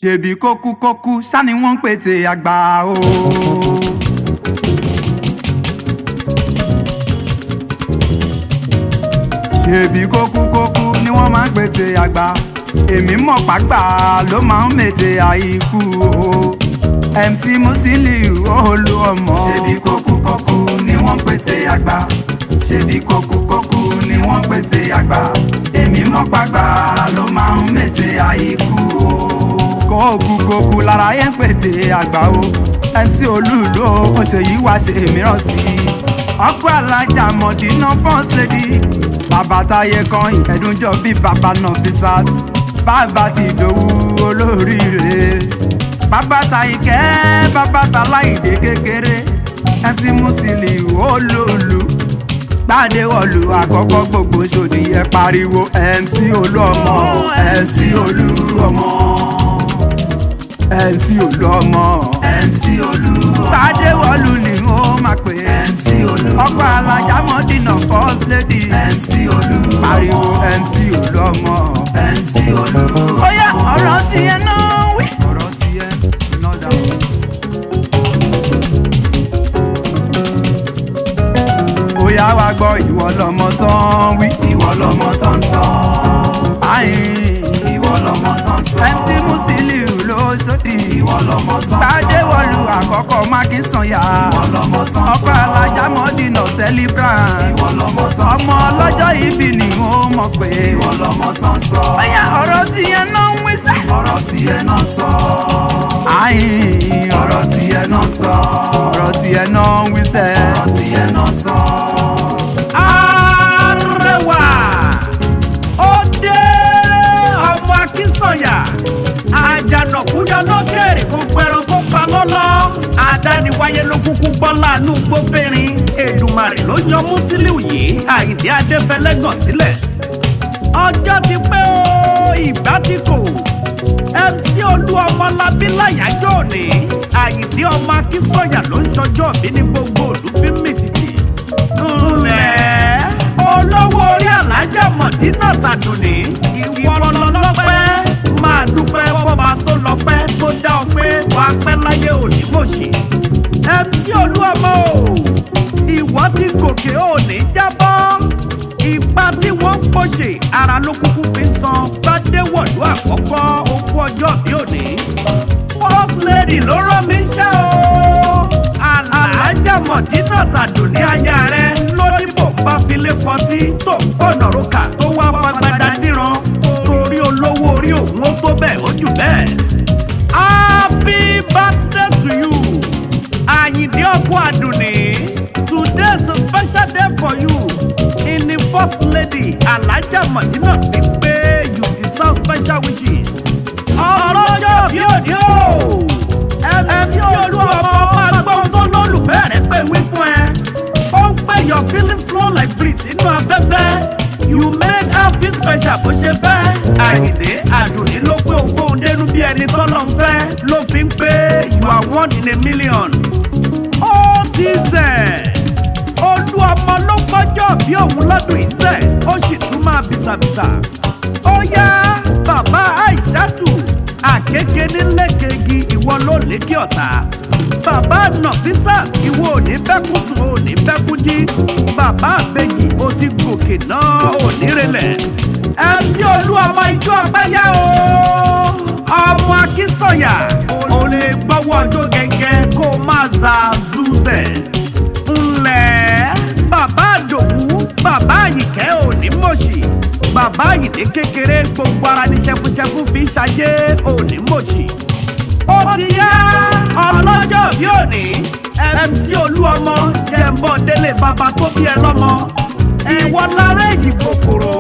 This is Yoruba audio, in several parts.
Ṣèbí kókúkókú sani wọ́n ń pètè àgbà o. Ṣèbí kókúkókú ni wọ́n máa ń pètè àgbà, èmi mọ̀ pàgbà ló máa ń mètè àìkú o. MC Musiliu Olúọmọ. Ṣèbí kókúkókú ni wọ́n ń pètè àgbà, ṣèbí kókúkókú ni wọ́n ń pètè àgbà, èmi mọ̀ pàgbà ló máa ń mètè àìkú o. Kókúkókú lára yẹn ń pètè àgbà o. MC Olúùlú ó ṣe yí wá ṣe mìíràn sí i. Ọkọ alájà Mọ̀dínà first lady, bàbá táyé kan ẹ̀dúnjọ́ bí bàbá náà fi sat, bàbá ti dòwú olóríire, bàbá ta ìkẹ́, bàbá ta láìdé kékeré. MC Musiliu Olúùlú gbàdéwọ̀lù àkọ́kọ́ gbogbo sòdì ẹ pariwo MC Olúọmọ, MC Olúọmọ, MC Olúọmọ, MC Olúọmọ. Gbàdéwọ̀lù ni ó máa pè MC Olúọmọ. Ọkọ alájà Mọ̀dínà first lady, MC Olúọmọ. Pariwo MC Olúọmọ, MC Olúọmọ. Ó yá, ọ̀rọ̀ tiẹ̀ náà wí. Ọ̀rọ̀ tiẹ̀ náà dà. Ó yá, wá gbọ́, ìwọ lọmọ tán wí. Ìwọ lọmọ tán sọ. Ayin. Ìwọ lọmọ tán sọ. MC Musiliu ló sódì. Ìwọ lọmọ tán sọ. Gbadéwọlú àkọ́kọ́ Mákínsànyà. Ìwọ lọmọ tán sọ. Ọkọ alájà Mọ́dínà celebrant. Ìwọ lọmọ tán sọ. Ọmọ ọlọ́jọ́ ìbí ni ó mọ̀ pé. Ìwọ lọmọ tán sọ. Ó yá, ọ̀rọ̀ tiẹ̀ náà ń wí sẹ́. Ọ̀rọ̀ tiẹ̀ náà sọ. Ayin. Ọ̀rọ̀ tiẹ̀ náà sọ. Ọ̀rọ̀ tiẹ̀ náà ń wí sẹ́. Ọ̀rọ̀ tiẹ̀ náà sọ. Arẹwà ó dé, ọmọ Akínsànyà, àjànàkúyọ lókèrè, gbogbo ẹranko pa lọ́lọ́, àdániwáyé ló kúkú gbọ́ láàánú gbófẹ́rin. Èdùmàrè ló yan Musiliu yìí, Àyìndé Adéfẹ́lẹ́gàn sílẹ̀. Ọjọ́ ti pẹ́ o, ìgbà tí kò. MC Olúọmọ labí láyájọ́ òní. Àyìndé ọmọ Akínsànyà ló ń ṣọjọ́ bí ní gbogbo òlú fi ń mìtìtì. Ńlẹ̀ olówó orí alájà Mọ̀dínà tàdùnní, ìwọ lọlọ́pẹ́, máa dúpẹ́ fọba tó lọ́pẹ́ tó dá ọ pé wàá pẹ́ láyé òní mòṣì. MC Olúọmọ o, ìwọ ti gòkè, òní jábọ́. Ipa tí wọ́n ń pòṣè ara ló kúkú fi san. Gbadéwọ̀lú àkọ́kọ́, ogún ọjọ́ bí òní. First lady ló rán mi ṣẹ́ o. Alájà Mọ̀dínà tàdùnní aya rẹ lórí bò ń bá filé pọtí tó ń fọ̀nà rókà tó wá fagbada díran torí olówó orí òun, ó tó bẹ́ẹ̀, ó jù bẹ́ẹ̀. Happy birthday to you, Àyìndé ọkọ Àdùnní. Today's a special day for you. In the first lady Alájà Mọ̀dínà fi pé you deserve special wishes. Ọlọ́jọ́ bí òní o, MC Olúọmọ, máa gbọ́ ohun tó lólùfẹ́ rẹ̀ pé wí fún ẹ. Ó ń pè your feelings flow like breeze inú afẹ́fẹ́. You make her feel special bó ṣe fẹ́. Àyìndé, Àdùnní ló pé òfóun dénú bí ẹni tọ́lọ́ ń fẹ́ ló fi ń pé you are one in a million. Ó ti zẹ̀, Olúọmọ ló kọjọ́ bí òun lọ́dún ìṣẹ́, ó sì tún máa bìsàbìsà. Ó yá, bàbá Àìṣàtù àkékè nílẹ̀kẹ̀gì, ìwọ ló lékè ọ̀tá. Bàbá Nọ̀físà, ìwọ ò ní bẹ́kú sùn, ò ní bẹ́kú jí. Bàbá àbèjì, ó ti gòkè náà, ò ní relẹ̀. MC Olúọmọ, ijó ọpẹ́ yá o. Ọmọ Akínsànyà ò lè gbọ́wọ́ ọjọ́ gẹ́gẹ́ kó máa za zuzẹ̀. Ńlẹ̀ bàbá àdòwú, bàbá àyìnkẹ́, ò ní mọ̀ṣì. Bàbá àyìndé kékeré, gbogbo ara ní ṣẹfúṣẹfú fi ń ṣajé, ò ní mọ̀ṣì. Ó ti yá, ọlọ́jọ́ bí òní, MC Olúọmọ, jẹ̀ǹbọ̀ délé bàbá tó bí ẹ lọ́mọ. Ìwọ lára èjì kòkòrò,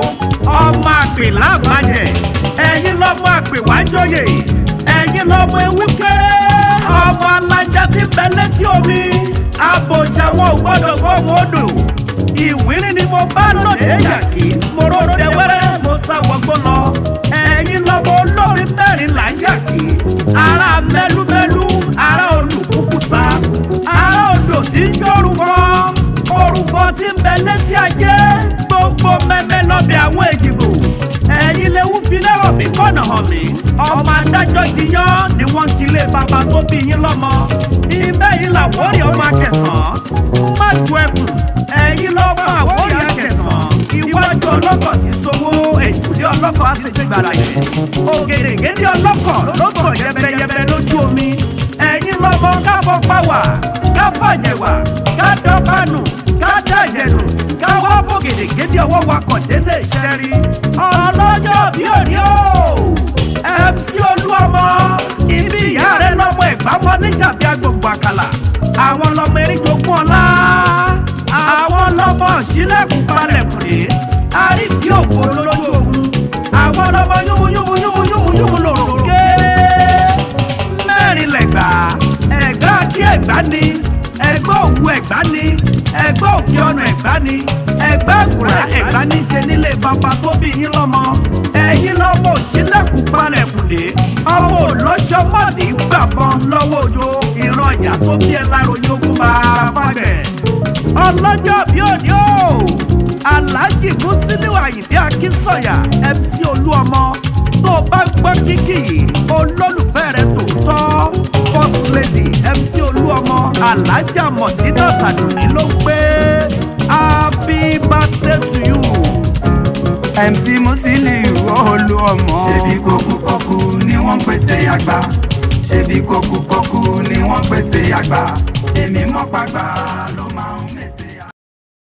ọmọ àpè lábàjẹ́, ẹ̀yin lọ́mọ àpè wájọyè, ẹ̀yin lọ́mọ ewu kéré, ọmọ alájà tí bẹ létí omi, abòṣà wọn ò gbọ́dọ̀ gbọ́ wọn odò. Ìwírí ni mo bá lóde yàkí, mo ròde wẹ́rẹ́, mo sá wọgbó lọ. Ẹ̀yin lọ́mọ olórin mẹ́rin là ń yàkí, ara mẹ́lúmẹ́lú, ara olùkúkúsá, ara odò tí ń jórúfọ́, orúkọ tí ń bẹ létí ajé, gbogbo mẹ́mẹ́ lọ́bẹ̀ àwọn èjìgbò. Ẹ̀yin léwu fi lẹ́rọ̀ mi kọ́nà hàn mí, ọmọ adájọ́ ti yan. ni wọ́n ń kilé bàbá tó bí yín lọ́mọ. Ibẹ̀ yìí làwórí ọmọ akẹsàn-án. Má ju ẹkùn, ẹ̀yin lọ́mọ àwórí akẹsàn-án. Iwájú ọlọ́kọ̀ ti sowó, èkúlé ọlọ́kọ̀ á sì ti gbàlàyé. Ògèdègèdè ọlọ́kọ̀ ló tọ̀ yẹbẹyẹbẹ lójú omi. Ẹ̀yin lọ́mọ káfọ́ pàwà, káfàjẹ̀wà, kádọ́bánù, kádàjẹ̀nù, káwá fògèdègèdè ọwọ́ wakọ̀ délé ìṣẹ́rí. Ọlọ́jọ́ bí òní o, MC Olúọmọ, ibi ìyá rẹ lọ́mọ Ẹ̀gbá mọ́ níṣàbí agbègbè àkàlà. Àwọn lọmọ eríjogún ọlá, àwọn lọmọ sílẹ̀kùn palẹ̀kùndé, àrídìí òkò lójú ogun, àwọn lọmọ yúnmú yúnmú yúnmú yúnmú yúnmú lòròkè. Mẹ́rin lẹ̀gbá, Ẹ̀gbá kí Ẹ̀gbá ni, Ẹ̀gbá Òwu Ẹ̀gbá ni, Ẹ̀gbá Òkè Ọ̀nà Ẹ̀gbá ni, Ẹ̀gbá Àkùrá Ẹ̀gbá ní ṣe nílé bàbá tó bí yín lọ́mọ. Ẹ̀yin lọ́mọ òṣìlẹ̀kùn palẹ̀kùndé, ọmọ òlọ́ṣọ́mọ́dì gbàbọn lọ́wọ́ òjò, ìran ìyá tó bí ẹ láròyìn ogun bá fàgbẹ̀. Ọlọ́jọ́ bí òní o, Alhaji Musiliu Ayinde Akinsanya, MC Olúọmọ, tó o bá gbọ́ kíkì yìí, olólùfẹ́ rẹ tòótọ́, First Lady MC Olúọmọ, Alhaja Mọ̀dínà Tàdùnní ló gbé. Happy birthday to you. MC Musiliu Olúọmọ. Ṣebí kókúkókú ni wọ́n ń pètè àgbà, ṣebí kókúkókú ni wọ́n ń pètè àgbà, èmi mọ́ pàgbà ló máa ń mètè.